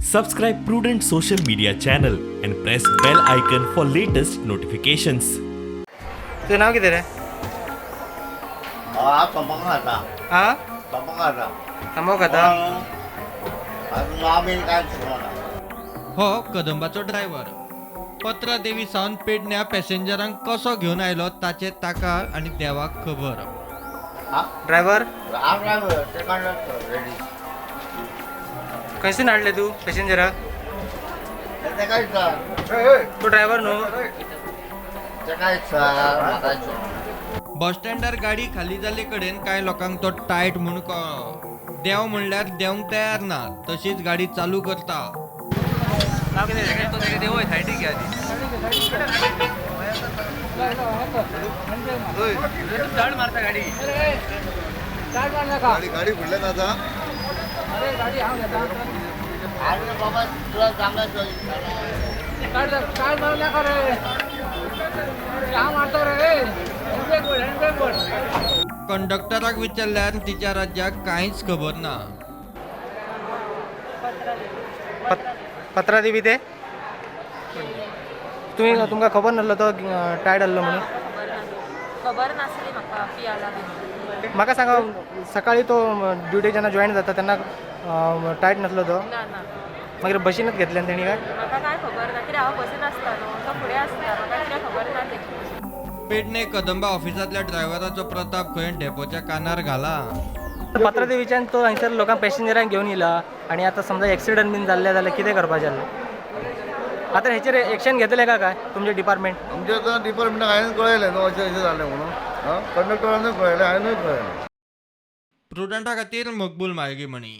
Subscribe Prudent Social Media channel and press bell icon for latest notifications. तुझं नाव कितें रे? हांव तंबाकू खाता. हा. तंबाकू खाता. तांबो खाता. आतां नांव बी कांय शिकना. हो कदंबाचो ड्रायव्हर पत्रा देवी सावन पेडण्या पॅसेंजरांक कसो घेवन आयलो ताचें ताका आनी देवाक खबर. ड्रायव्हर. हांव ड्रायव्हर, ते कंडक्टर रेडी. खंयसून हाडले तूं पॅसेंजराक? तेका विचार. तूं ड्रायव्हर न्हू? तेका विचार, म्हाका विचार. बस स्टँडार गाडी खाली जाल्ले कडेन कांय लोकांक तो टायट म्हूण कळ्ळो. देंव म्हणल्यार देंवंक तयार ना, तशीच गाडी चालू करता. नाव कितें रे? चड मारता गाडी. गाडी गाडी फुडल्यान आता. आरे बाबा, तुला चांगला. कंडक्टराक विचारल्यार तिच्या राज्याक कांयच खबर ना. पत्रा देवी ते तुमी तुमकां खबर नासलो तो टायट आहलो म्हणून? खबर ना, खबर नासली म्हाका पियाला बी. म्हाका सांगा, सकाळी तो ड्युटी जेन्ना जॉईन जाता तेन्ना टायट नासलो तो? ना ना. मागीर बशीनच घेतल्यान तेणी काय? म्हाका काय खबर ना, कित्याक हांव बसीन आसता न्हू, तो फुडें आसता, म्हाका कितें खबर ना तेजी. पेडणे कदंबा ऑफिसांतल्या ड्रायव्हराचो प्रताप खंय डेपोच्या कानार घाला. पत्रादेवीच्यान तो हांगसर लोकांक पॅसेंजरांक घेवन येयला आनी आतां समजा एक्सिडंट बीन जाल्ले जाल्यार कितें करपाचें जालें? आतां हेचेर एक्शन घेतले काय काय तुमचें डिपार्टमेंट? आमच्या आतां डिपार्टमेंटाक हांवें कळयलें न्हू अशें अशें जालें म्हणून. आं, कंडक्टरानूय कळयलें, हांवेंनूय कळयलें. प्रुडंटा खातीर मकबूल माळगीमणी.